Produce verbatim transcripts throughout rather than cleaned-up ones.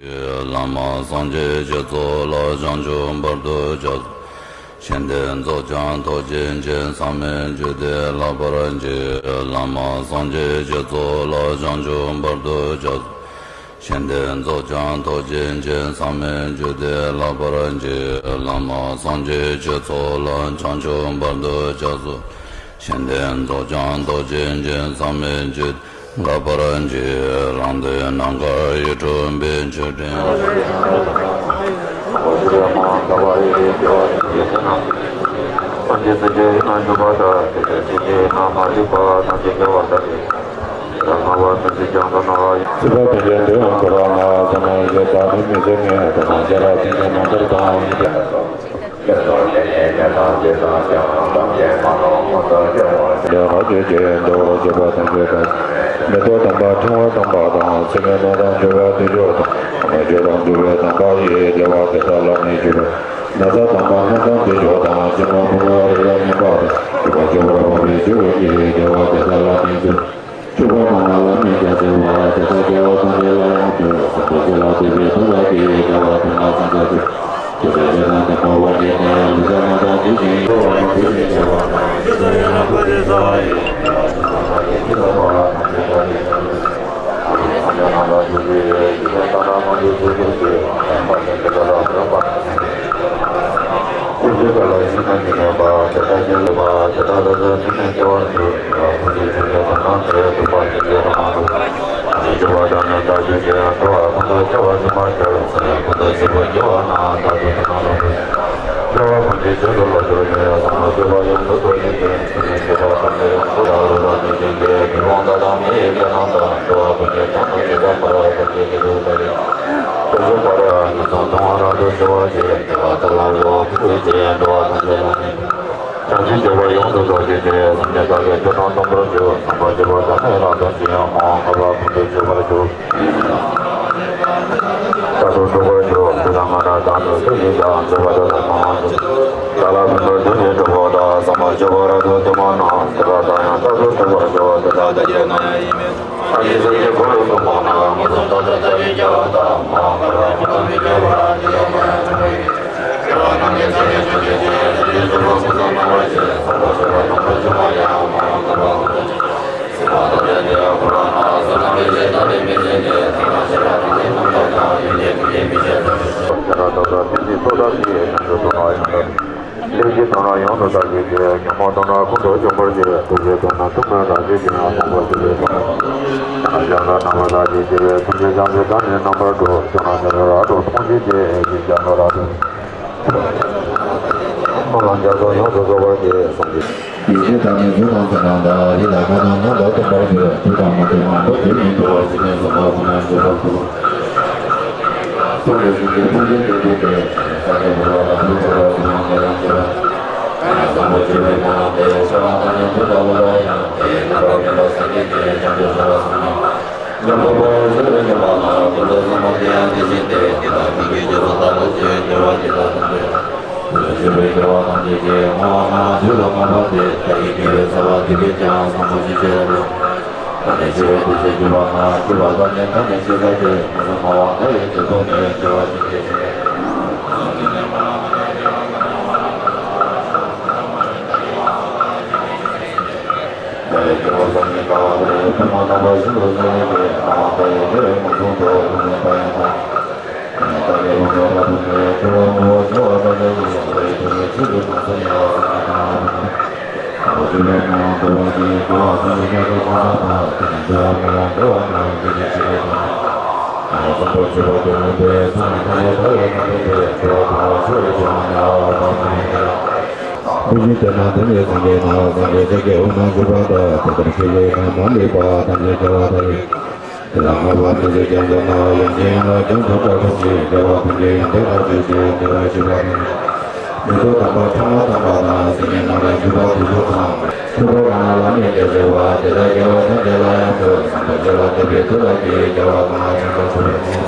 བླ་མ་སངས་རྒྱས་ཆོས་ཚོགས་ལ་བྱང་ཆུབ་བར་དུ་སྐྱབས་སུ། གཞན་དོན་རྫོགས་བྱང་ཐོབ་བྱེད་ཅིང་། ཚང་མས་བརྗོད་དེ་བསླབ་པར་བགྱི། བླ་མ་སངས་རྒྱས་ཆོས་ཚོགས་ལ་བྱང་ཆུབ་བར་དུ་སྐྱབས་སུ། གཞན་དོན་རྫོགས་བྱང་ཐོབ་བྱེད་ཅིང་། ཚང་མས་བརྗོད་དེ་བསླབ་པར་བགྱི། བླ་མ་སངས་རྒྱས་ཆོས་ཚོགས་ལ་བྱང་ཆུབ་བར་དུ་སྐྱབས་སུ། གཞན་དོན་རྫོགས་བྱང་ཐོབ་བྱེད་ཅིང་། ཚང་མས་བརྗོད་དེ་དགའ་བར་བགྱི། རང་དོན་ནམ་མཁའ་ཡི་གྲུབ་པའི་ཆུ་སྤྲིན། མེ་ཏོག་དམ་པ་ཕྲེང་བ་དམ་པ་དང་། མཚན་མོའི་སྣང་བ་དང་འགྱུར་བ་དེ་བཞིན་དུ། ཨ་མ་བཅུ་དང་འབྱོར་བ་དང་འགྲུབ་པའི་དམ་པ་ཡི། དགེ་བ་དེ་དག་བླ་མེད་གྱུར་པ། ན་བཟའ་དམ་པ་སྣ་ཚོགས་བདེ་མཆོག་དང་། ཕྱི་མ་ཕུང་པོ་རིགས་ལ་སྙོམས་པ་དང་། སྒྲིབ་པ་སྐྱེ་བོ་ཕུང་པོའི་སྐྱེ་བོ་ཡི། དགེ་བ་དེ་དག་བླ་མེད་གྱུར། བཅུ་པ་ན་བླ་མེད་རྒྱལ་མཚན་དཔལ། དེ་དག་སྐལ་བ་ཐམས་ཅད་ལ་ཡང་ཕུལ། བཟང་པོ་སྤྱོད་ལ་འདུད་པའི་ཐུགས་བསྐྱེད། དགེ་བ་དེ་དག་བསམ་དང་ཤེས་པའི་ཐུགས་བསྐྱེད། ཆོས་དང་ཆོས་དང་ལྡན་པ་དབང་ལྡན་ཏེ། ལུས་ངག་ཡིད་གསུམ་ཀྱང་བདེ་བར་གཤེགས་པ་དང་། བྱང་ཆུབ་སྤྱོད་པ་ཡོངས་སུ་རྫོགས་བྱེད་ཅིང་། བསམ་པ་བཅོས་པ་ཡོངས་སུ་སྤངས་པར་བྱེད། སངས་རྒྱས་བསྟན་པ་སྤྱི་དང་མཐུན་པར་བྱེད། བསམ་པ་བཅོས་པ་དག་ནི་རབ་ཏུ་ཕྱིན། མ་འོངས་བསྐལ་པ་ཀུན་ཏུ་སྤྱོད་པར་ཤོག །བདག་སོགས་འཁྲུལ་པར་ཞུགས། ཇི་ལྟར་སྔ་ན་བདག་ནི་སུ་ཡིན་ཀྱང་། འདོད་པ་དེ་དག་སྤང་བར་བྱེད། བདག་ལ་ཕན་པར་འདོད་ནི་གྲོགས་པོ་དག །བསམ་པ་བཅོས་པ་རབ་ཏུ་མཐུན་པ་རྣམས། དེ་དག་དང་ཡང་རྟག་ཏུ་འཁྲུལ་པར་ཞོག །དེ་དག་བདག་གིས་ནམ་ཡང་ཡིད་མི་བདེ། སངས་རྒྱས་སོ་སྐྱེ་འཁོར་ལོ་སྲུང་བ་རྣམས། མངོན་སུམ་རྟོགས་ཏེ་ལྟ་བའི་དགེ་བ་དག །མ་འོངས་བསྐལ་པ་ཀུན་ཏུ་མི་སྐྱེ་བར་དེ་དག་མ་ཡང་འཁྲུལ་པའི་དགེ་བ་རྣམས་ཀྱི་ཚོགས་ཀྱིས་ཐམས་ཅད་མཁྱེན་པར་བྱེད། བསམ་པ་བཅོས་པ་ཐམས་ཅད་བཅོས་པ་ཡང་། མ་འོངས་བསྐལ་པ་ཀུན་ཏུ་མི་སྐྱེ་བར་ལེགས་བཤད་དོན་རྣམས་ཡོངས་སུ་དག་པའི་ཕྱིར། ཉོན་མོངས་དོན་རྣམས་ཀུན་ཏུ་འཇོམས་པར་བྱེད། ཐུགས་རྗེ་དོན་རྣམས་ཐུབ་རྣམས་རབ་བྱེད་ཅིང་། ཕུང་པོ་སྐྱེ་བོའི་དོན་རྣམས་ཀུན་ཏུ་འཇོམས་པར་བྱེད། ཐམས་ཅད་ཀྱང་ལ་རྣམ་པར་དག་ཅིང་། བདག་ནི་རྣམ་པར་གྲོལ། ཕྱོགས་རྣམས་ཀྱི་རི་རབ་ཏུ་མཐོང་ཞིང་དེ། ཡིད་ཀྱི་རྒྱ་མཚོ་རབ་ཏུ། ཀུན་ལ་རྒྱ་མཚོ་ཡོངས་སུ་རྫོགས་པར་བྱེད། གསུངས་ཏེ། ཡེ་ཤེས་དང་ནི་གཟུགས་དང་ཚོར་སྣང་དང་། ཡིད་དང་ཁ་དང་རྣམས་དག་ཐོབ་པར་འགྱུར། དུས་དང་མ་དུས་མང་པོ་དུས་མིན་འདུ་བ་ཞིག་ནས་བཟུང་བ་ཀུན་ནས་འཇུག་པར་འགྱུར། གསུངས་པའི་གཟུགས་ཀྱི་ཕུང་པོའི་སྟེང་དུ་སྟེ། ས་སྟེང་བུ་བ་དང་ལུས་བུ་བ་དུ་མ་མེད་རང་གི་བ། བཟང་པོ་སྤྱོད་པའི་སྨོན་ལམ་དེ། ཤ་ལ་དང་ནི་དུས་དང་བ་ལ་ཡང་། དེ་ཡི་རྣམ་པར་སྨིན་པ་སངས་རྒྱས་ཀྱི། བྱང་ཆུབ་སེམས་དཔའ་གསུམ་ནི། འཇམ་དཔལ་དཔའ་བོས་བྱས་པའི་སྨོན་པ་ལ། ཀུན་ཏུ་བསམ་པ་དེ་ཡང་དེ་བཞིན་ཏེ། དེ་དག་ཀུན་གྱི་རྗེས་སུ་བདག་སློབ་ཅིང་། སྐྱེ་བ་འདི་དག་ཐམས་ཅད་ཀུན་ཏུ་སྤྱོད་པའི་དགེ་བ་ཐམས་ཅད་ཀྱིས། བསྔོ་བ་སྨོན་ལམ་དུས་ལ་བསྔོས་པ་དེ། བདག་གིས་བགྱིས་པའི་བསགས་པ་དེ་ཀུན་ཀྱང་། བཟང་པོ་ཅི་ཕྱིར་རུང་། བདག་ནི་འཆི་བའི་དུས་སུ་འགྱུར་བ་ན། འཆི་བ་ཐམས་ཅད་བདག་ནི་ཤེས་པ་དེ། མངོན་སུམ་མ་བ་ངའི་ཡིད་ཀྱི་ཐོག་ནས། སྐྱེ་བ་ཅི་ཕྱིར་ཞིག་བུ་གཞི་དེ་ན་དེ་ནས་སངས་རྒྱས་ན། སངས་རྒྱས་སྲས་ཀྱི་དབུས་ན་བཞུགས་པ་དང་། དེ་ལྟར་ཤེས་བཞིན་ན་མ་ལུས་པ་ཐམས་ཅད་བྱ་བ་དང་། དེ་ལ་བསྔགས་པ་ནི་ཚིག་ཀྱང་དོན་དང་། ཡོན་ཏན་ཡིན་ལ་ཀྱང་ཐོབ་པར་ཤོག་ཅིག །དགེ་བ་ཕུན་སུམ་ཡོན་ཏན་ལ་སྤྱོད་ཅིང་བདེ་བར་གཤེགས་པ་དང་། མེ་ཏོག་དམ་པ་ཕྲེང་བ་དམ་པ་དང་། སེང་གེ་རྣམས་ལ་འཇུག་པ་དེ་ཚོ་དང་། ཐུབ་པ་གང་ལ་བླ་མེད་རྒྱལ་བརྩེ་བ། དེ་དག་དགེ་བ་ཐམས་ཅད་ལ་ཡང་ཕུལ། བཟང་པོ་སྤྱོད་ལ་འདུད་པའི་ཐུགས་ལ་བགྱི། དགེ་བ་གང་ལ་ཕྱིན་པ་ཐུབ་པའི་ཕྱིར།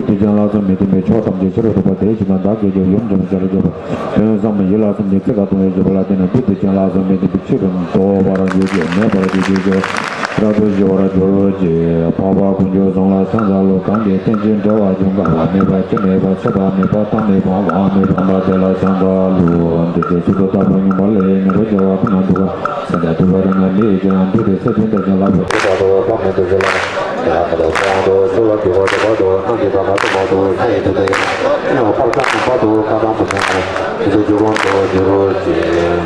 དུས་དུས་ཀྱང་ལྷག་བསམ་མི་མཐུན་པའི་ཕྱོགས་ཐམས་ཅད་ཕྱི་རོལ་ཐུབ་པ་དེ་བཞིན་དུ་བདག་གིས་ཀྱང་ཡུམ་འཇོམས་ཤར་བརྗོད་པ། དོན་བཟང་མི་ཡིད་ལ་བསམ་ཅིང་ཚིག་ཁ་ཏོང་ཡོད་བརྗོད་པ་ལ་བརྟེན་ནས། དུས་དུས་ཀྱང་ལྷག་བསམ་མི་མཐུན་པའི་ཕྱིར་དུ་འདོར་བར་འགྱུར་ཏེ། མེད་པར་འགྱུར་ཏེ། རབ་ཏུ་ཞི་བར་གྱུར་ཅིག་འཕགས་པ་དཀོན་མཆོག་གསུམ་ལ་ཕྱག་འཚལ་ལོ། གང་གིས་ཐེག་ཆེན་འགྲོ་བ་འཇུག་པ་མེད་པ་ཆོས་མེད་པ་ཆད་པ་མེད་པ་ཐ་མལ་པ་འོག་མིན་འཕགས་པ་དེ་ལ་ཕྱག་འཚལ་ལོ། འདི་ཚེ་ཚུལ་དུ་བསྟན་པ་ཉམས་པ་ལས། ཉམས་པར་བྱ་བ་ཀུན་ལ་འདུ་བ། སེམས་ཅན་ཐུབ་པ་རིགས་ལྔ་མི་ཡི་རྒྱལ། བདུད་དང་ཚེ་བཅོམ་དེ་ཚེ་ལ་བབ། ཇི་ལྟར་འགྲོ་བ་ཐོབ་མེད་དུ་གསོལ་ལ། ཡང་མི་འདོད་ཚེ་དབང་དུ་ཆོས་ལ་འདུད་པ་དེ་བར་དུ་སྣང་གི་དག་པ་ཐོབ་པ་དུ་ལྷ་ཡི་དུ་ལྡན་ཡིན་ལ། ཕར་ཕྱོགས་ནམ་བར་དུ་བཀའ་དང་པོ་ཆེན་མོ་ཇི་ལྟར་འགྱུར་བ་འགྲོ་འགྱུར་རོ་ཅེས་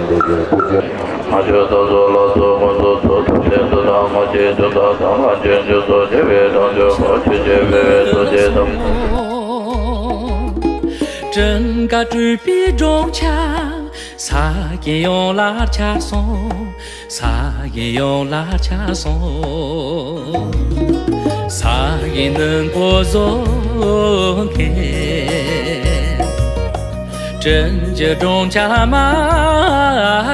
འདི་སྐད་ཐུགས་རྗེ། ང་ཆོས་ལྟ་ཚོགས་ལ་སོགས་དཀོན་མཆོག་ཚོགས་ཐམས་ཅད་དུ་བདག་སྔོ་ཆེ་ཆུ་དང་ཐང་ལ་སྤྱོད་འཇུག་སོགས་བྱེད་པའི་དོན་བཅུ་པོ་ཆོས་ཀྱི་འཕེལ་བའི་ཐུགས་རྗེ་དམ། ཀྲུང་ག་སྤྲུལ་པའི་སྒྲོམ་ཆེན་ས་གཞི་ཡོངས་ལ་ཁྱབ་སོང་། ས་གཞི་ཡོངས་ལ་ཁྱབ་སོང་། ས་གཞི་ནུས་པ་བཟོ་མཁན། ཀྲུང་གོའི་སྒྲོམ་ཆེན་མ་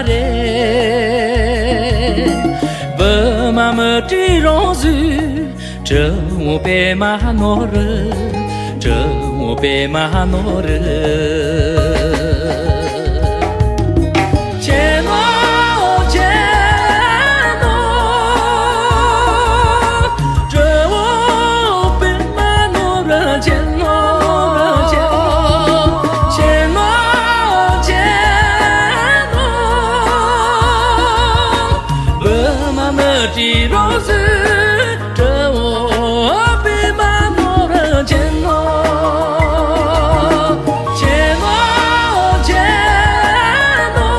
རེད། བི་མ་མི་ཏྲའི་རང་གཟུགས། ཀྲུང་གོ་པདྨ་ནོར་བུ། ཀྲུང་གོ་པདྨ་ནོར་བུ། ཆེ་ནོ་ཆེ་ནོ། ཀྲུང་གོ་པདྨ་ནོར་བུ་ཆེ་ནོ། ཆེ་ནོ་ཆེ་ནོ། བི་མ་མི་ཏྲའི་རང་གཟུགས། ཀྲུང་གོ་པདྨ་ནོར་བུ་ཆེ་ནོ། ཆེ་ནོ་ཆེ་ནོ།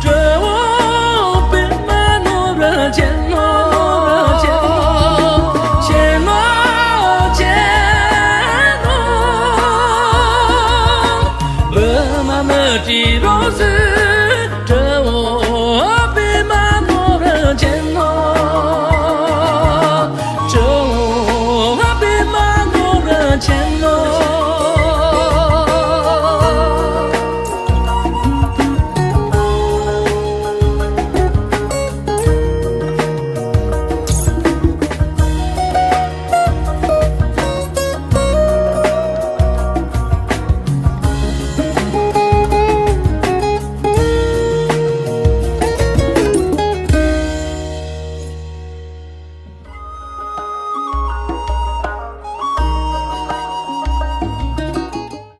ཀྲུང་གོ་པདྨ་ནོར་བུ་ཆེ་ནོ། ཆེ་ནོ་ཆེ་ནོ། བི་མ་མི་ཏྲའི་རང་གཟུགས།